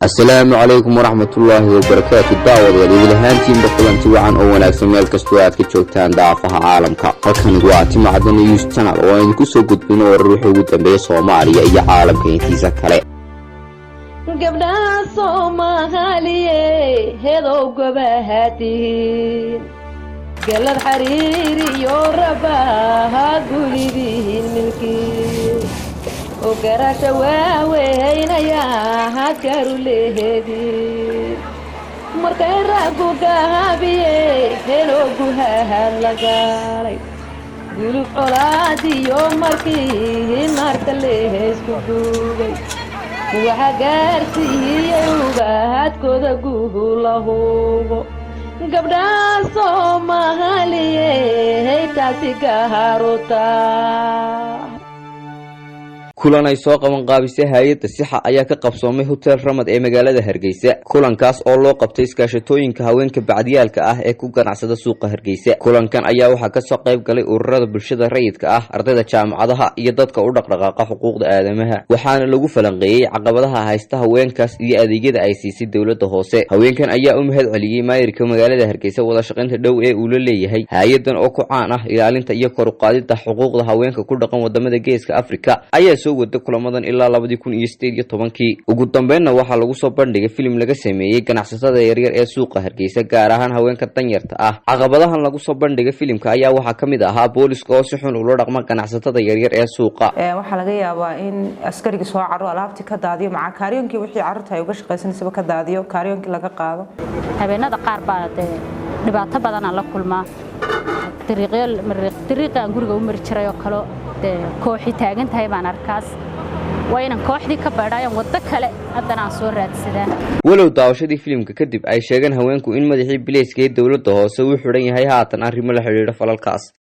Asalaamu calaykum waraxmatullaahi wabarakaatu. Daawadayaal, idil ahaantiinba kulanti wacan oo wanaagsan meel kastoo aad ka joogtaan daafaha caalamka. Halkani waa Timacadda News Channel oo aan idinku soo gudbino warar wixii ugu dambeeya Soomaaliya iyo caalamka intiisa kale. Gabdhaha Soomaaliye hedow gobahaatihiin, galad xariir iyo rabaha gulidihin milkii oo garasha waaweynaya hadgaru leheedin. Markay raggu gaabiye heloogu hahad la gaalay gulub colaadiyo markii naarta leheysku duugay, waxa gaarsiiyey ubahadkooda guhu la hubo. Gabdhaha Soomaaliye taasi gaharuta. Kulan ay soo qaban qaabisay hay-adda Sixa ayaa ka qabsoomay Hotel Ramad ee magaalada Hargeysa. Kulankaas oo loo qabtay iskaashatooyinka haweenka bacdiyaalka ah ee ku ganacsada suuqa Hargeysa. Kulankan ayaa waxaa kasoo qayb galay ururada bulshada rayidka ah, ardayda jaamacadaha iyo dadka u dhaqdhaqaaqa xuquuqda aadamaha, waxaana lagu falanqeeyey caqabadaha haysta haweenkaas iyo adeegyada ay siisay dowladda hoose. Haweenkan ayaa u mahad celiyey maayirka magaalada Hargeysa wada shaqaynta dhow ee uu la leeyahay hay-adan oo ku caan ah ilaalinta iyo kor u qaadida xuquuqda haweenka ku dhaqan wadamada Geeska Afrika, ayaa soo wada kulamadan ilaa 2018-kii. Ugu dambeynna waxaa lagu soo bandhigay filim laga sameeyey ganacsatada yaryar ee suuqa Hargeysa, gaar ahaan haweenka danyarta ah. Caqabadahan lagu soo bandhigay filimka ayaa waxaa ka mid ahaa booliska oo si xun ula dhaqma ganacsatada yaryar ee suuqa. Waxaa laga yaabaa in askarigii soo caro, alaabtii ka daadiyo, maca kaaryoonkii wixii carruurta ay uga shaqaysanaysaba ka daadiyo, kaaryoonkii laga qaado. Habeenada qaar baa dee dhibaato badanaan la kulmaa. Dariiqii aan guriga u mari jiray oo kale dee kooxi taagan tahay baan arkaas, waa inaan kooxdii ka baydhaayan waddo kale haddana aan soo raadsadaa. Walow daawashadii filimka kadib ay sheegeen haweenku in madaxii bileyska ee dowladda hoose uu xidhan yahay haatan arrimo la xidhiidha falalkaas.